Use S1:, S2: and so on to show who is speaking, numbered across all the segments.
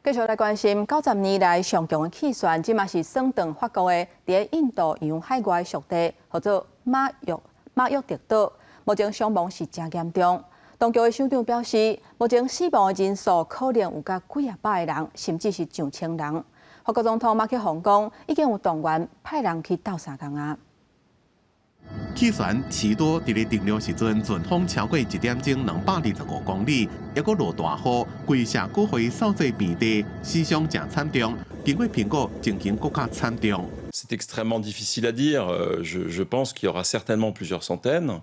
S1: 繼續來關心90年來上強的氣旋，這馬是損斷法國的佇印度洋海外屬地，號做馬約特島，目前傷亡是誠嚴重。當局的首長表示，目前死亡的人數可能有到幾仔百个人，甚至是上千人。法國總統馬克宏講，已經有動員派人去鬥相共啊。
S2: 氣旋奇多佇咧登陸時陣，陣風超過一點鐘225公里，抑閣落大雨，規社區予伊掃做平地，死傷誠慘重。經過評估，情形閣較慘重。
S3: C'est extrêmement difficile à dire. Je pense qu'il y aura certainement plusieurs centaines.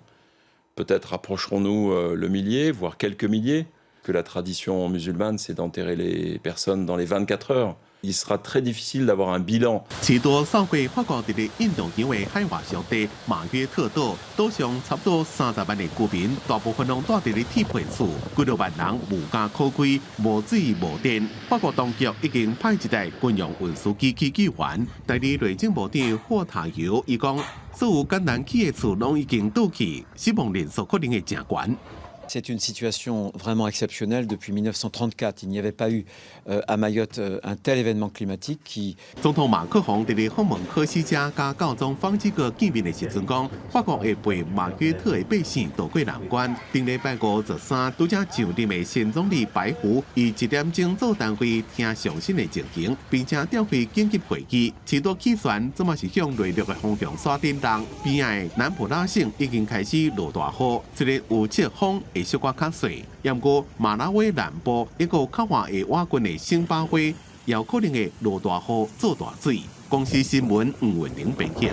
S3: Peut-être approcherons-nous le millier, voire quelques milliers. Que la tradition musulmane, c'est d'enterrer les personnes dans les 24 heures. Il sera très difficile d'avoir un bilan.
S2: 奇多掃過法國佇咧印度洋的海外屬地馬約特島，島上差不多30萬的居民，大部分攏蹛佇咧鐵皮厝，幾若萬人無家可歸，無水無電。法國當局已經派一台軍用運輸機去救援。代理內政部長霍塔尤伊講，所有艱難起的厝攏已經倒去，死亡人數可能會誠懸。
S4: C'est une situation vraiment exceptionnelle. Depuis 1934, il n'y avait pas eu à Mayotte un tel événement climatique qui
S2: 總統馬克宏佇咧訪問科西嘉佮教宗方濟各見面的時陣講，法國會陪馬約特的百姓渡過難關。頂禮拜五十三拄才上任的新總理白胡以一點鐘做單位聽上新的情形，並且召開緊急會議。奇多氣旋這馬是向內陸的方向煞振動，邊仔的南普拉省已經開始落大雨，雖然有測風會小可較細，毋過馬拉維南部一個較倚會倚近的星巴威，也有可能會落大雨做大水。公視新聞吳文玲編譯。